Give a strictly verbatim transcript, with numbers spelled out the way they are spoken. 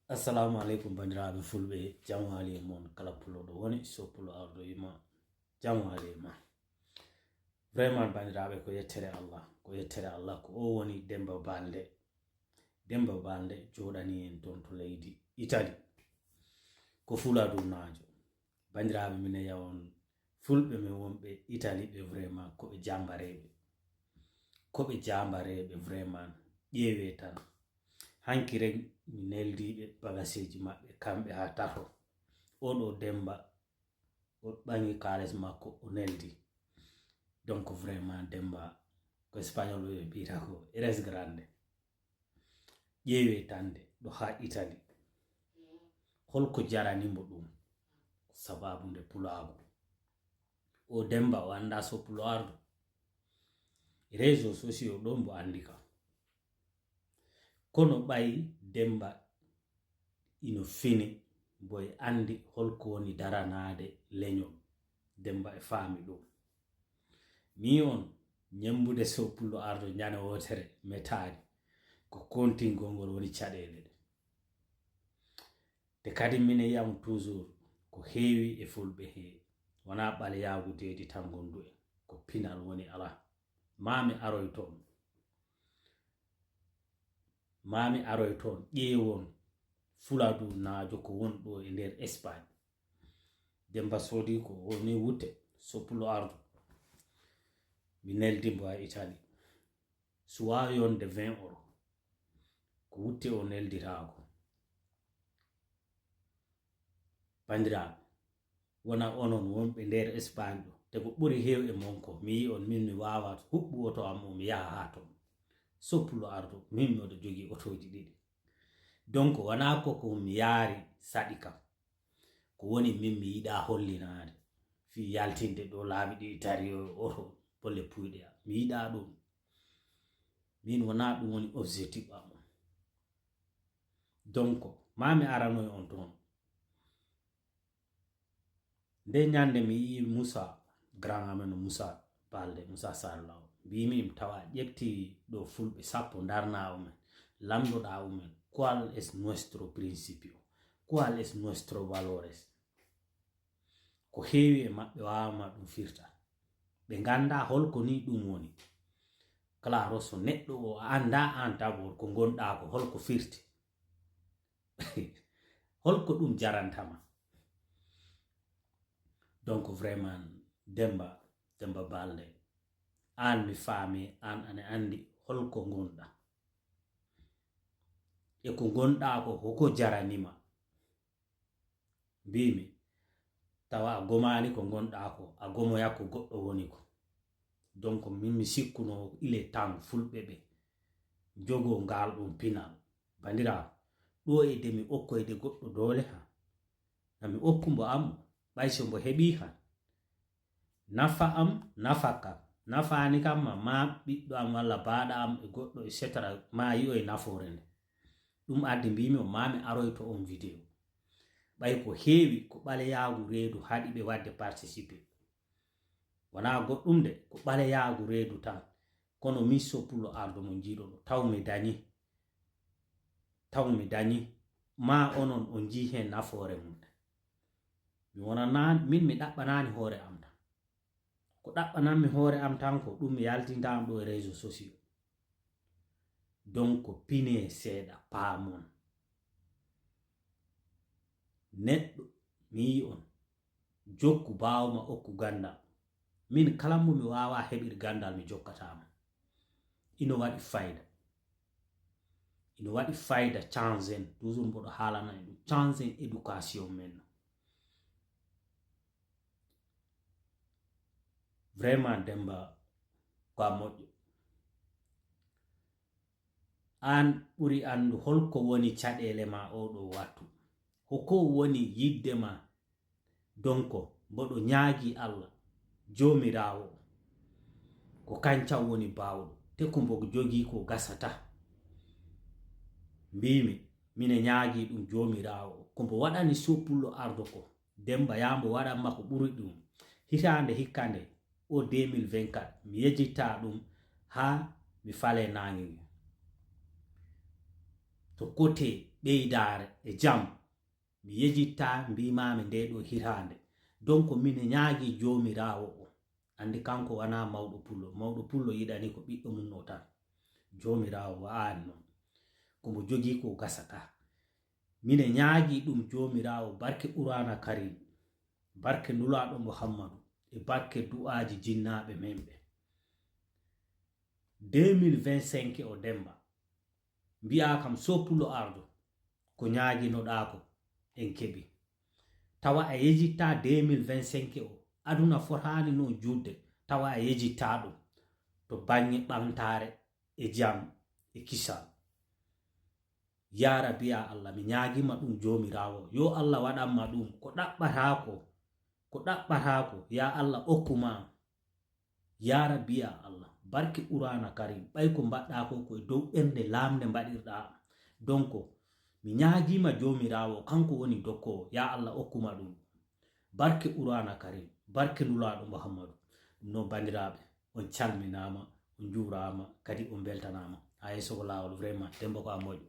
Assalamu aleykum, banndiraaɓe fulɓe, jam waali e mon kala pullo ɗo woni. So pullo ardo ima, jam waali e ma. Vraiment, banndiraaɓe, ko yettere Allah, ko yettere Allah, ko o woni Demba Balde. Demba Balde jooɗani en toon to leydi Italie. Ko fuladunaajo. Banndiraaɓe, mine yawon fulɓe men wonɓe Italie ɓe, vraiment, ko ɓe jambareeɓe. Ko ɓe jambareeɓe, vraiment, ƴeewee tan. Hanki rek mi neldiiɓe bagaseeji maɓɓe, kamɓe haa tato. Oɗo Demba, o ɓaŋi kaalis makko, o neldi. Donc, vraiment, Demba, ko espagnol ɓe mbiyata ko eres grande. Ƴeewee tan de, ɗo haa Italie. Holko jarani mo ɗum? Sababu nde pulaagu. O Demba, o anndaa so pulaardo. Réseaux sociaux ɗo mbo anndi kam. Kono ɓay Demba ino fini, mbo e anndi holko woni daranaade leñol. Demba e faami ɗum. Mi on ñemmbude so pullo ardo ñande wootere metaani, ko kontingol ngol woni caɗeele ɗe. Te kadi mine yiyam toujours ko heewi e fulɓe he, wonaa ɓaleyaagu deedi tan ngondu en, ko pinal woni alaa. Maa mi aroy toon. Maa mi aroy toon, ƴeewon fuladunaajo ko woni ɗo e nder Espagne. Demba soodi ko woni wutte, so pullo ardo. Mi neldi mbo ha Italie. Suwa yonde vingt euro. Ko wutte o neldiraako. Banndiraaɓe, wona onon wonɓe nder Espagne ɗo, te ko ɓuri heew e mon ko, mi yi on, min mi waawat huɓɓu oto am o, mi yaha haa toon. So pullo ardo, min miɗo jogii otooji ɗiɗi. Donc, wonaa ko ko mi yaari saɗi kam. Ko woni min mi yiɗaa hollinaade. Fii yaltinde ɗo laabi ɗiɗi tari o oto bolle puyɗe am. Mi yiɗaa ɗum. Min wonaa ɗum woni objectif am. Donc, maa mi aranoy on toon. Nde ñande mi yii Moussa, grand amen Moussa Balde, Moussa Sarr Law, mbimi mi tawa ƴetti ɗo fulɓe sappo, ndarna umen, lamndoɗa umen, cuál es nuestro principio? Cuál es nuestro valores? Ko heewi e maɓɓe waawama ɗum firta. Ɓe ngannda holko ni ɗum woni. Claro, so neɗɗo o annda aan d'abord ko ngonɗa ko, holko firti? Holko ɗum jarantama? Donc, vraiment, Demba, Demba Balde, aan mi faami, aan ane anndi holko ngonɗa. E ko ngonɗa ko, hoko jaranima? Mbimi, tawa a gomaani ko ngonɗa ko, a gomoya ko goɗɗo woni ko. Donc, min mi sikkuno il est temps fulɓe ɓe jogo ngal ɗum pinal. Banndiraawo, ɗo e de mi okkoyde goɗɗo doole ha. Na mi okku mbo am, ɓay so mbo heɓi han. Nafa am, nafa kam. Nafaani kam ma, ma ɓiɗɗo am walla baaɗa am e goɗɗo, et cetera, ma yi'oy nafoore nde. Ɗum addi mbimi o, ma mi aroy to on vidéo. Ɓay ko heewi ko ɓaleyaagu reedu haɗi ɓe waɗde participer. Wonaa goɗɗum de, ko ɓaleyaagu reedu tan. Kono min so pullo ardo mo njiiɗo ɗo, taw mi dañi. Taw mi dañi. Ma onon on njii heen nafoore mum. Mi wonanaani, min mi ɗaɓɓanaani hoore am tan. Ko ɗaɓɓananmi hoore am tan ko ɗum mi yaltinta am ɗo e réseaux sociaux. Donc, pine seeɗa, paamon. Neɗɗo, mi yii on, jokku baawo ma okku ganndal. Min kala mo mi waawa heɓir ganndal, mi jokkata mo. Ino waɗi fayda. Ino waɗi fayda, change en. Toujours mboɗo haalana en ɗum. Change en éducation men. Vraiment, Demba, ko a moƴƴo. Aan ɓuri anndu holko woni caɗeele ma oo ɗoo wattu. Hoko woni yiɗde ma? Donc, mboɗo ñaagi Allah, Joomiraawo, ko kanca woni baawɗo. Te ko mbo jogii ko gasata. Mbimi, mine ñaagi ɗum Joomiraawo. Ko mbo waɗani so pullo ardo ko. Demba, yaa mbo waɗan ma ko ɓuri ɗum. Hitaande hikka nde, o deux mille vingt-quatre, mi yejjitta ɗum haa mi fale naange nge. To côté ɓeydaare e jam. Mi yejittaa mbiimaami ndee ɗoo hitaande. Donc mine ñaagii Joomiraawo o. Anndi kanko wanaa mawɗo pullo. Mawɗo pullo yiɗani ko ɓiɗɗo mum o tan. Joomiraawo wa'aani noon. Ko mbo jogii ko gasataa. Mine ñaagii ɗum Joomiraawo barke Quraana Karim, barke Nulaaɗo Muhammadu e barke du'aaji jinnaaɓe men ɓe. Deux mille vingt-cinq o Demmba, mbiyaa kam so pullo ardo, ko ñaaginoɗaa ko en keɓi. Tawa a yejittaa deux mille vingt-cinq o, aduna fotaani noon juutde, tawa a yejittaa ɗum to bannge ɓamtaare e jam e kisal. Yaa Rabbi, yaa Allah, mi ñaagiima ɗum Joomiraawo, yo Allah waɗan ma ɗum ko ɗaɓɓataa ko, ko ɗaɓɓataa ko, yaa Allah okku ma. Yaa Rabbi, yaa Allah, barke Quraana Karim, ɓay ko mbaɗɗaa ko ko e dow ɓernde laamnde mbaɗirɗaa. Donc mi ñaagiima Joomiraawo, kanko woni dokkoowo, yaa Allah okku ma ɗum. Barke Quraana Karim, barke Nulaaɗo Muhammadu. Ɗum noon banndiraaɓe, on calminaama, on njuuraama, kadi on mbeltanaama. Haa yeeso ko laawol, vraiment, Demmba ko a moƴƴo.